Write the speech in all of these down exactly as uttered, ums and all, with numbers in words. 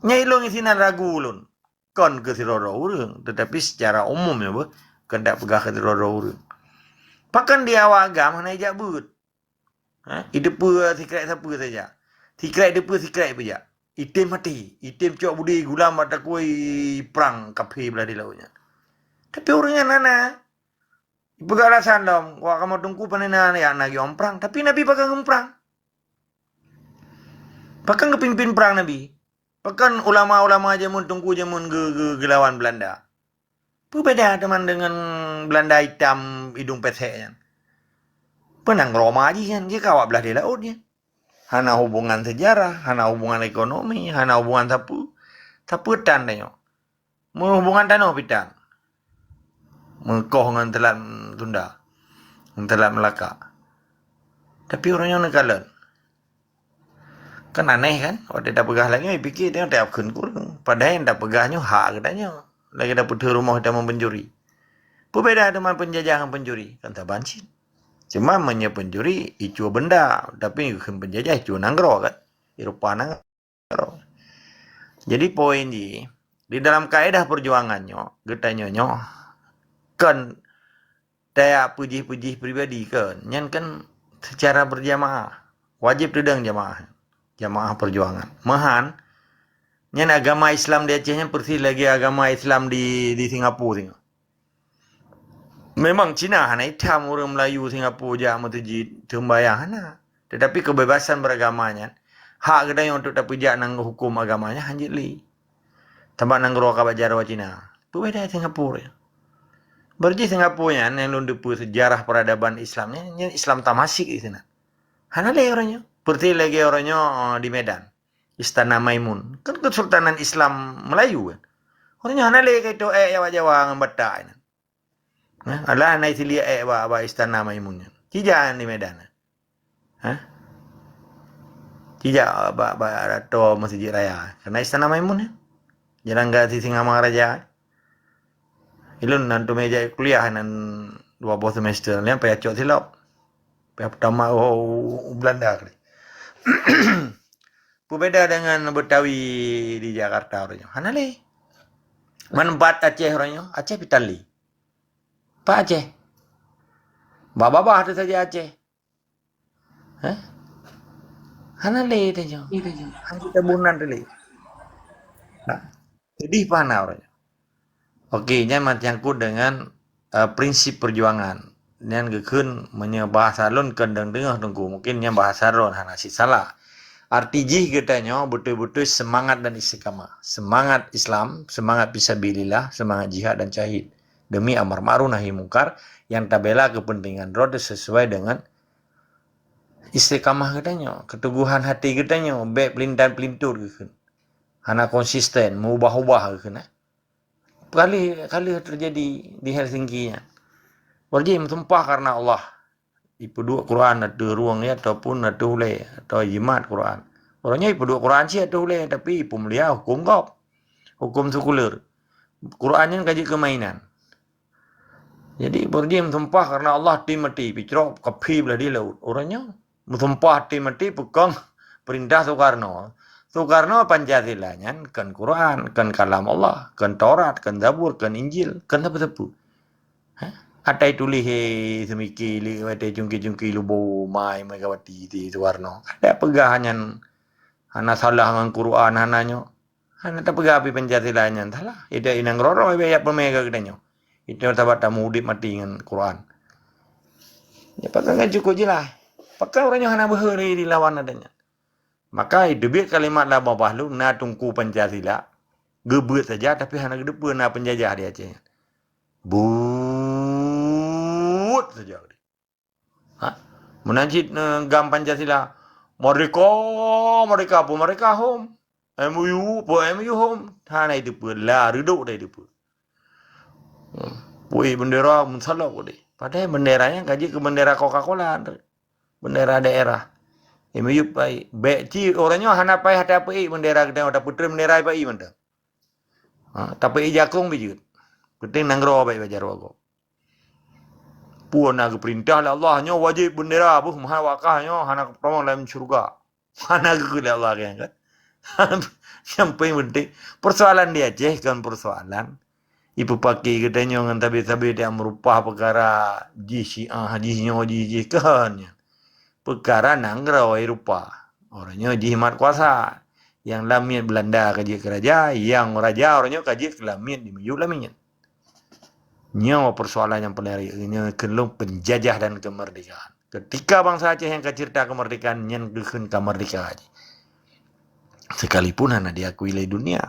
Nyan ilôn isinan ragu ulôn. Kon keu sidroe-droe ureuëng, tetapi secara umum ya beuh, keuneuk peugah keu sidroe-droe ureuëng. Pakon di awak agam hana ijak beuet. Ha? Iteupeue sikrek sapeue saja. Sikrek iteupeue sikrek peujak. Item maté, item cok budi gulam bak takue prang kaphé blah di laôt nyan. Tapi ureuëng nyan hana. Ipeugah alasan lom, wak kamoe teungku panena ya na geuyue prang, tapi Nabi pakon geumprang. Pakon geupimpin prang Nabi. Pakon ulama-ulama jameun teungku jameun geu- geu- geulawan Belanda. Peubeda teuma deungon Belanda itam idong pesek nyan. Peunang Roma jih nyan, jih kawak blah di laôt nyan. Hana hubungan sejarah, hana hubungan ekonomi, hana hubungan sapeue. Sapeue tan tanyoe. Meuhubungan tanoh pitan. Meukoh ngon teulat Sunda. Ngon teulat Melaka. Tapi ureuëng nyoe neukalon. Kan aneh kan? Watée tapeugah lagée nyoe, ipike tanyoe takheun kureueng. Padahai nyang tapeugah nyoe hak geutanyoe. Lagée tapeuteuh rumoh tamong pencuri. Peubeda teuma penjajah ngon pencuri? Kan saban cit. Cuma meunyoe pencuri, icue benda. Tapi kheun penjajah, icue nanggroe kan? Irupa nanggroe. Jadi poin jih, di dalam kaedah perjuangan nyoe, geutanyoe nyoe kon tajak peujih-peujih pribadi kon. Nyan kan secara berjamaah. Wajéb teudong jamaah. Jamaah perjuangan. Meuhan, nyan agama Islam di Aceh nyan persis lagée agama Islam di, di Singapura singoh. Memang Cina hana itam ureuëng Melayu Singapura jak meuseujid seumbahyang, hana. Tetapi kebebasan beragama nyan, hak geutanyoe untuk tapeujak nang huköm agama nyan hanjeuet lé. Sabab nanggroe ka bak jaroe Cina. Peubeda Singapura. Beureujih Singapura nyan, nyang lôn teupeue sejarah peradaban Islam nyan, nyan Islam tamasik di sinan. Hana lé uroe nyoe. Persis lagée uroe nyoe, eh, di Medan. Istana Maimun. Kan kesultanan Islam Melayu kan. Uroe nyoe hana lé ka itoe ék Jawa-Jawa ngon Batak nyan. Nah, alah hana isilia ék bak, bak Istana Maimun nyan. Ci jak di Medan. Hah? Ci jak bak, bak atô Masjid Raya. Karena Istana Maimun nyan. Jalan ka Sisingamangaraja. Ilôn nan teumé jak kuliah nan dua boh semester. Nyan payah cok silop. Payah peutama u, u Belanda kali. Peubeda dengan Betawi di Jakarta uroe nyoe. Hana lé. Man bat Aceh uroe nyoe, Aceh pitan lé. Pat Aceh. Bak babah teuh saja Aceh. Hah? Hana lé tanyoe. Hana tabunan teuh lé. Nah, sedih pah na uroe nyoe. Oke, nyan menyangkut dengan, eh, prinsip perjuangan. Nyan geukheun meunyoe bahasa lôn kon deungoh teungku, mungkin nyan bahasa lôn hana cit salah. Arti jih geutanyoe beutôi-beutôi semangat dan istiqamah. Semangat Islam, semangat fisabilillah, semangat jihad dan syahid. Demi amar ma'ruf nahi mungkar nyang tabela kepentingan droe sesuai dengan istiqamah geutanyoe, keteguhan hati geutanyoe, bék pelintan-pelintot geukheun. Hana konsisten, meubah-ubah geukheun, eh. Kali, kali teujadi di Helsinki nyan. Beureujih meusumpah karena Allah. Ipeuduek Quran ateueh rueng nyan ataupun ateueh ulée, atau jimat Quran. Uroe nyoe ipeuduek Quran cit ateueh ulée, tapi ipeumulia huköm gob. Huköm sekuler. Quran nyan ka jeuet keu mainan. Jadi, beureujih meusumpah karena Allah, tem maté, picrok, kaphé blah di laôt. Uroe nyoe meusumpah tem maté peukong peurintah Soekarno. Soekarno Pancasila nyan kon Quran, kon kalam Allah, kon Taurat, kon Zabur, kon Injil, kon sapeue-sapeue. Hah? Atai tuléh, eh, seumiki lé watée cungki-cungki lubo mai Megawati di Soekarno. Kada peugah nyan hana salah ngon Quran, hana nyoe. Hana tapeugah pih Pancasila nyan salah. Ida inong roro ibe yak peume keu geutanyoe. Itu sabat tamu udip mati ngon Quran. Ya, pakon kan cukup jeulaih. Pakon ureuëng nyoe hana beuhe lé dilawan adat nyan. Maka iteubiet kalimat lam babah lôn na Teungku Pancasila, geubeuet saja tapi hana geuteupeue na penjajah di Aceh nyan. Buet saja. Ha? Meunan cit, eh, GAM Pancasila. Merdeka, merdeka, peue merdeka hom. M O U, peue M O U hom. Hana iteupeue, la reudok dai iteupeue. Hmm. Peue bendera meusalok deh. Padahai bendera nyan ka jeuet keu bendera Coca-Cola. Bendera daerah. M O U pai. Bék cit, uroe nyoe hana payah tapeuék bendera geutanyoe, tapeutreun bendera pai mantong. Ha, tapeuék jakong pih jeuet. Peunteng nanggroe bék bak jaroe gob. Peue na geupeurintah lé Allah, nyoe wajéb bendera, beuh meuhai wakah nyoe hana keupeutamong lam syeuruga. Hana geukheun lé Allah nyan kan. Nyang paling penting, persoalan di Aceh kon persoalan ipeupaki geutanyoe ngon sabe-sabe nyang meurupah peukara jih Syiah, jih nyoe, jih, jih, kon nyan. Peukara nanggroe Eropa. Uroe nyoe jih mat kuasa. Nyang lamiet Belanda ka jeuet keu raja, nyang raja uroe nyoe ka jeuet keu lamiet, dimiyueb lamiet. Nyoe persoalan nyang paling rayeuk, nyoe kheun lôn penjajah dan kemerdekaan. Ketika bansa Aceh nyang ka ceurita kemerdekaan, nyan geukheun ka merdeka jih. Sekalipun hana diakui lé dunia,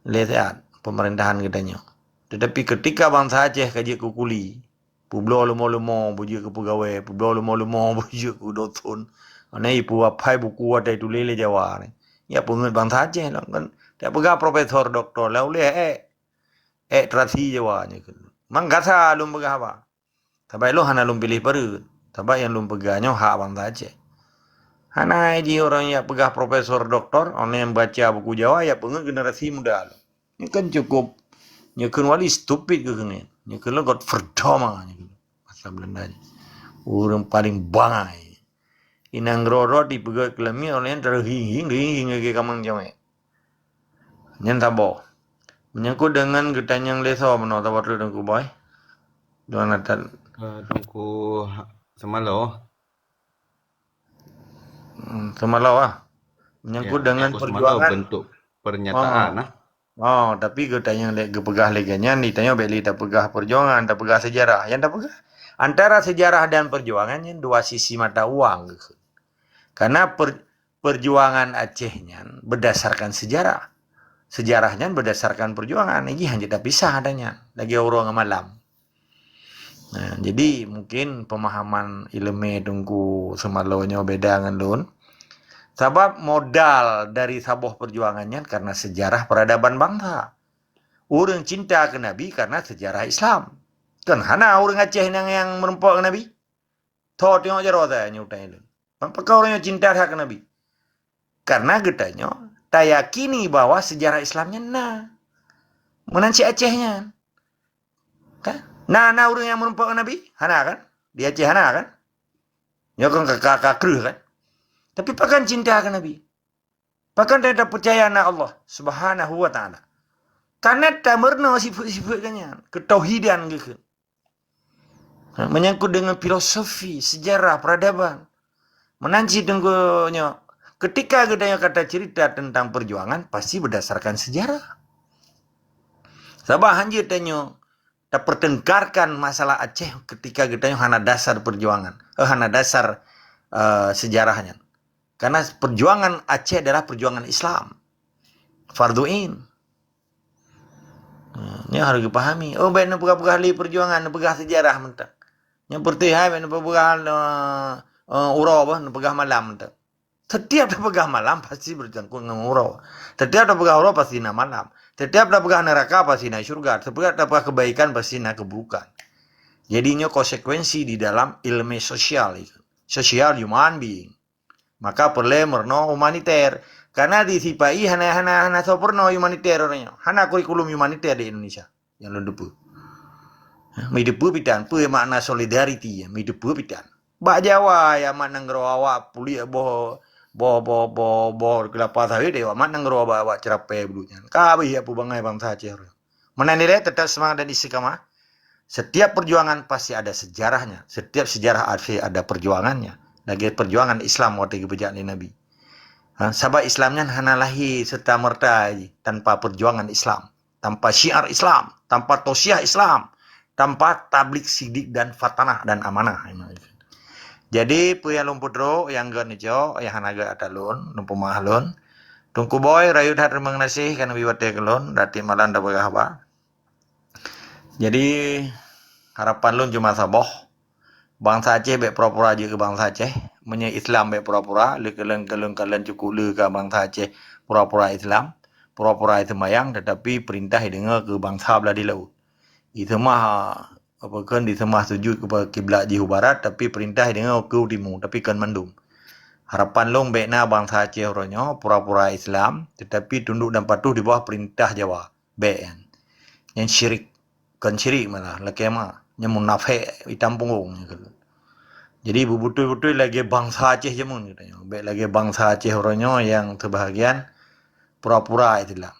lé siat pemerintahan geutanyoe. Tetapi ketika bansa Aceh ka jeuet keu kuli, peubloe leumo-leumo beujeuet keu peugawée, peubloe leumo-leumo beujeuet keu dusun. Hana ipeuaphai buku watée tuléh lé Jawa ni. Ya peungeut bansa Aceh lom kan. Tak peugah profesor, doktor, lah ulée ék. Ék terasi Jawa nyoe kheun. Mang gasa lôn peugah haba. Sabab lôn hana lôn piléh pareut. Sabab nyang lôn peugah nyoe hak bansa Aceh. Hana jih ureuëng nyang peugah profesor, doktor, ureuëng nyang baca buku Jawa, ya peungeut generasi muda lôn. Nyoe kan cukup, nyoe kheun wali stupid keu keuneuk. Nyoe kheun lôn got verdama nyoe kheun. Bahasa Belanda nyoe. Ureuëng paling bangai. Inang rot-rot dipeugét keu lamiet, ureuëng nyan teuhing-hing, teuhing-hing lagée kamang jamé. Nyan saboh. Menyangkut dengan geutanyong lé soe meunoe, saboh treuk Teungku Boy. Dua natan. Eh, Teungku Semalo. Hmm, Semalo ah. Menyangkut Ya, dengan Teungku Semalo perjuangan. bentuk pernyataan Oh. ah. Oh, tapi geutanyong lé, geupeugah lé geuh nyan, ditanyoe bék lé tapeugah perjuangan, tapeugah sejarah. Nyang tapeugah antara sejarah dan perjuangan nyan dua sisi mata uang geukheun. Karena per-, perjuangan Aceh nyan berdasarkan sejarah. Sejarah nyan berdasarkan perjuangan. Ini hanya tapisah ada nyan. Lagi ureuëng malam. Nah, jadi mungkin pemahaman ileumé Teungku Semalo nyoe beda ngon lôn. Sabab modal dari saboh perjuangan nyan karena sejarah peradaban bangsa. Ureuëng cinta keu Nabi karena sejarah Islam. Kan hana ureuëng Aceh nyang, nyang meureumpok keu Nabi. Tho teungoh jaroe saya nyoe utai lôn. Pakon ureuëng nyoe cinta that keu Nabi? Karena geutanyoe tayakini bahwa sejarah Islam nyan na. Meunan cit Aceh nyan. Kan? Na, na ureuëng nyang meureumpok keu Nabi? Hana kan? Di Aceh hana kan? Nyoe kan ka, ka, ka kreueh kan? Tapi pakon cinta keu Nabi? Pakon tanyoe tapeucaya na Allah Subhanahu wa Ta'ala? Karena tameurunoe sifeuet-sifeuet geuh nyan, keutauhidan geukheun. Ha, menyangkut dengan filosofi, sejarah, peradaban. Meunan cit Teungku nyoe, ketika geutanyoe ka tacerita tentang perjuangan, pasti berdasarkan sejarah. Sabab hanjeuet tanyoe tapertengkarkan masalah Aceh ketika geutanyoe hana dasar perjuangan, eh, hana dasar, eh, sejarah nyan. Karena perjuangan Aceh adalah perjuangan Islam. Fardhu ain. Ha, nyoe harus geupahami. Oh, bék neupeugah-peugah lé perjuangan, neupeugah sejarah mantong. Nyang peureuteuh hai bék neupeugah, eh, eh, uroe bah, neupeugah malam mantong. Setiap tapeugah malam pasti bersangkut ngon uroe. Setiap tapeugah uroe pasti na malam. Setiap tapeugah neraka pasti na syurga. Setiap tapeugah kebaikan pasti na keburukan. Jadi nyoe konsekuensi di dalam ilmu sosial itu. Sosial human being. Maka peureulée meurunoe humaniter. Karena di sipa-i hana, hana, hana soe peurunoe humaniter uroe nyoe. Hana kurikulum humaniter di Indonesia. Nyang lôn teupeue. Hah, mi teupeue pitan, peue makna solidariti, mi teupeue pitan. Bak Jawa, ya mat nanggroe awak puliek boh, boh, boh, boh, boh keulapa sawit, ya mat nanggroe awak, awak ceurapée buleuen nyan. Ka habéh ya peubangai bansa Aceh. Meunan ilée tetap seumangat dan istiqamah. Setiap perjuangan pasti ada sejarahnya. Setiap sejarah pasti ada perjuangannya. Lagée perjuangan Islam watée geupeujak lé Nabi. Ha, sabab Islam nyan hana lahé serta-merta tanpa perjuangan Islam, tanpa syiar Islam, tanpa tausiah Islam, tanpa tablig sidik dan fatanah dan amanah. Jadi, peue nyang lôn peutrok, nyang gét neucok, nyang hana gét ata lôn, lôn peumaah lôn. Teungku Boy, rayeuk that teurimong gaséh ka neubri watée keu lôn, dan tiep malam tapeugah haba. Jadi, harapan lôn cuma saboh. Bansa Aceh bék pura-pura jeuet keu bansa Aceh. Meunyoe Islam bék pura-pura, lé keu lôn, keu lôn, keu lôn cukôp lé keu bansa Aceh pura-pura Islam, pura-pura seumayang, tetapi peurintah ideungoe keu bansa blah di laôt. Iseumah, apa kheun, iseumah sujut keu kiblat jih u barat, tapi peurintah ideungoe keu timu, tapi kon mandum. Harapan lôn bék na bansa Aceh uroe nyoe pura-pura Islam, tetapi tunduk dan patuh di bawah peurintah Jawa. Bék nyan. Nyan syirik. Kon syirik malah, lakée ma. Nyan munafék itam punggong nyan keuh. Jadi beubeutôi-beutôi lagée bansa Aceh jameun geutanyoe. Bék lagée bansa Aceh uroe nyoe nyang seubahagian pura-pura Islam.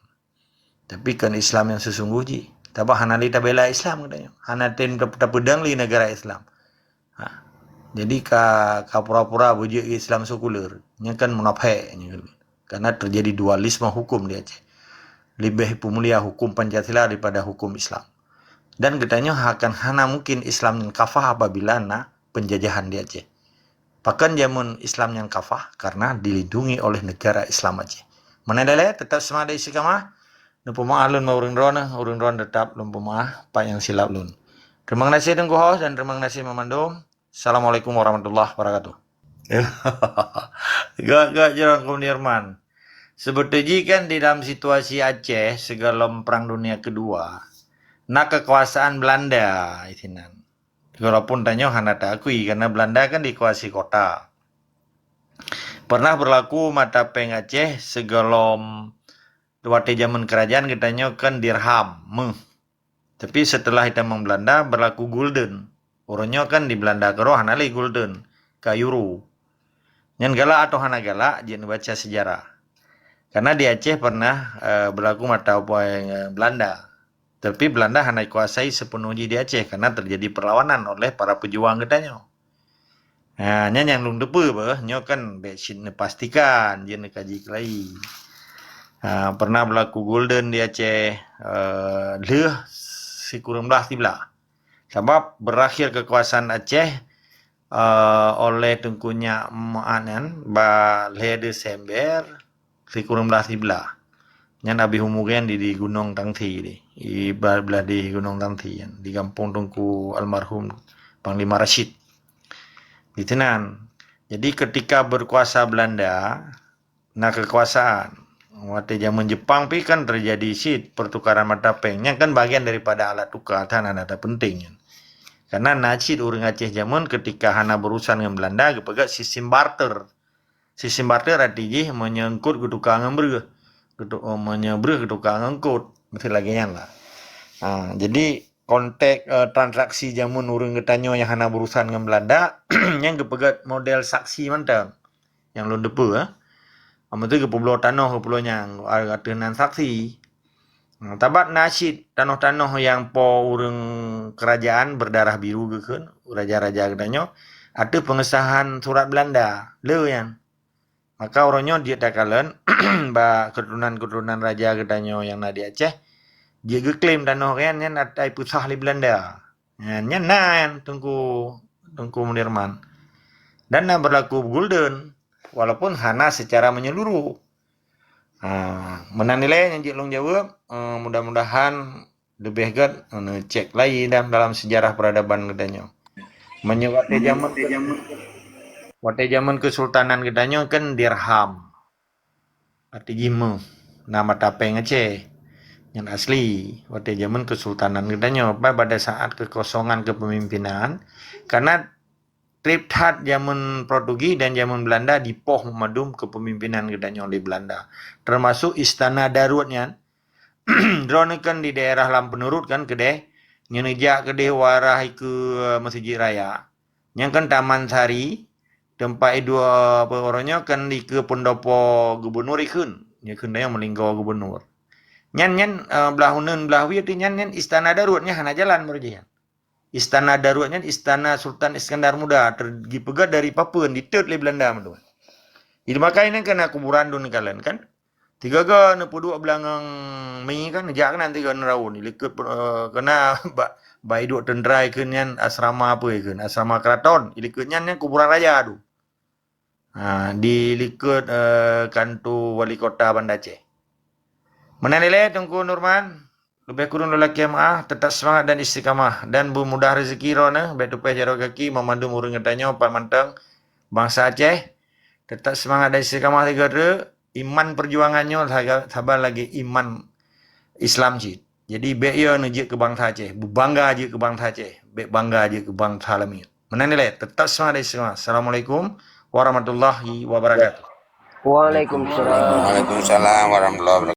Tapi kon Islam nyang seusunggoh jih. Sabab hana lé tabela Islam geutanyoe. Hana tem tap-, tapeudong lé neugara Islam. Ha. Jadi ka, ka pura-pura beujeuet Islam sekuler. Nyan kan munafék nyan. Karena terjadi dualisme hukum di Aceh. Lebih peumulia hukum Pancasila daripada hukum Islam. Dan geutanyoe akan hana mungkin Islam nyan kafah apabila na penjajahan di Aceh. Pakon jameun Islam nyan kafah? Karena dilindungi oleh negara Islam Aceh. Meunan lé, tetap seumangat dan istiqamah. Lôn peumeu'ah lôn bak ureuëng droeneuh, ureuëng droeneuh tetap lôn peumeu'ah pat nyang silap lôn. Terima kasih Teungku Hos dan terima kasih Mamandum. Assalamualaikum warahmatullahi wabarakatuh. Gak-gak jalan Teungku Nirman. Sebetulnya kan di dalam situasi Aceh sebelum Perang Dunia Kedua, na kekuasaan Belanda di sinan. Walaupun tanyoe hana taakui karena Belanda kan dikuasai kota. Pernah berlaku mata péng Aceh sebelum watée jameun kerajaan geutanyoe kan dirham, meuh. Tapi setelah itamong Belanda berlaku gulden. Uroe nyoe kan di Belanda keudroe hana lé gulden, ka euro. Nyan galak atau hana galak, jeuet neubaca sejarah. Karena di Aceh pernah, eh, berlaku mata péng, eh, Belanda. Tapi Belanda hana kuasai sepenuh jih di Aceh karena terjadi perlawanan oleh para pejuang geutanyoe. Ha, nyan nyang lôn teupeue beuh, nyoe kan bék cit neupastikan, jeuet neukaji keulayi. Ha, pernah berlaku gulden di Aceh, eh, lheueh sikureueng blaih siblaih. Sabab berakhir kekuasaan Aceh, eh, oleh Teungku Nyak Maat nyan bak lhée Desember sikureueng blaih siblaih. Nyan Abi Humugen di, di Gunong Tangsi di, di ba-, blah di Gunong Tangsi nyan, di gampông Teungku almarhum Panglima Rashid. Di sinan. Jadi ketika berkuasa Belanda, na kekuasaan. Watée jameun Jepang pi kan terjadi cit pertukaran mata péng. Nyan kan bagian daripada alat tukar, tan hana penting nyan. Karena na cit ureuëng Aceh jameun ketika hana berurusan ngon Belanda geupeugah sistem barter. Sistem barter arti jih meunyoe eungkot geutukar ngon breueh. Geutu-, meunyoe breueh geutukar ngon eungkot. Meusti lagée nyan lah. Ha, jadi konteks, eh, transaksi jameun ureuëng geutanyoe nyang hana berurusan ngon Belanda, nyan geupeugah model saksi mantong. Nyang lôn teupeue, eh. Amu tu geupeubloe tanoh geupeubloe nyang ateueh nan saksi. Nah, tabat na cit tanoh-tanoh nyang po ureuëng kerajaan berdarah biru geukheun, raja-raja geutanyoe, ateueh pengesahan surat Belanda, le nyan. Maka uroe nyoe jeuet takalon bak keuturonan-keuturonan raja geutanyoe nyang na di Aceh, jeuet geuklaim tanoh nyan, nyan atai peusah lé Belanda. Nyan, nyan na nyan Teungku, Teungku Munirman. Dan na berlaku gulden, walaupun hana secara menyeluruh. Ha, meunan ilée nyang jeuet lôn jaweueb, eh, mudah-mudahan leubeh gét, eh, neucék lai dalam, dalam sejarah peradaban geutanyoe. Meunyoe watée jameun, watée jameun keusultanan geutanyoe kan dirham. Arti jih meuh, na mata péng Aceh. Nyan asli, watée jameun keusultanan geutanyoe, pa-, pada saat kekosongan kepemimpinan, karena treb that jameun Portugis dan jameun Belanda dipoh madum kepemimpinan geutanyoe lé Belanda. Termasuk Istana Daruet nyan, droeneuh kan di daerah Lam Peunurut kan keudeh, nyoe neujak keudeh u arah ikeue Meuseujid Raya. Nyan kan Taman Sari, teumpat iduek, apa, uroe nyoe kan ikeue peundopo gubunur ikheun. Nyoe kheun tanyoe meulinggoe gubunur. Nyan, nyan, eh, blah uneuen, blah wie teuh nyan, nyan Istana Daruet nyan hana jalan baroe jih nyan. Istana Daruet nyan Istana Sultan Iskandar Muda, ter-, geupeugah dari Papeuen, ditot lé Belanda mandum. Jadi makajih nyan kan na kuburan dun kalon kan. Tiga-ga neupeuduek blah ngon mi kan, jak keunan tiga neuraun. Ilikot, eh, keunan bak, bak iduek teuntra ikheun nyan asrama apa ikheun, asrama keraton. Ilikot nyan, nyan kuburan raja tu. Ha, di likot, eh, kanto wali kota Banda Aceh. Meunan ilée Teungku Nurman, leubeh kureueng lôn lakée meu'ah, teutap seumangat dan istiqamah dan beumudah rezeki droeneuh, bék tupéh jaroe gaki, meumandum ureuëng geutanyoe pat mantong bansa Aceh. Teutap seumangat dan istiqamah sigoe treuk, iman peujuangan nyoe saga-, saban lagée iman Islam cit. Jadi bék yo neujeuet keu bansa Aceh, beubangga jeuet keu bansa Aceh, bék bangga jeuet keu bansa lamiet. Meunan ilée, teutap seumangat dan istiqamah. Assalamualaikum warahmatullahi wabarakatuh. Waalaikumsalam. Waalaikumsalam warahmatullahi wabarakatuh.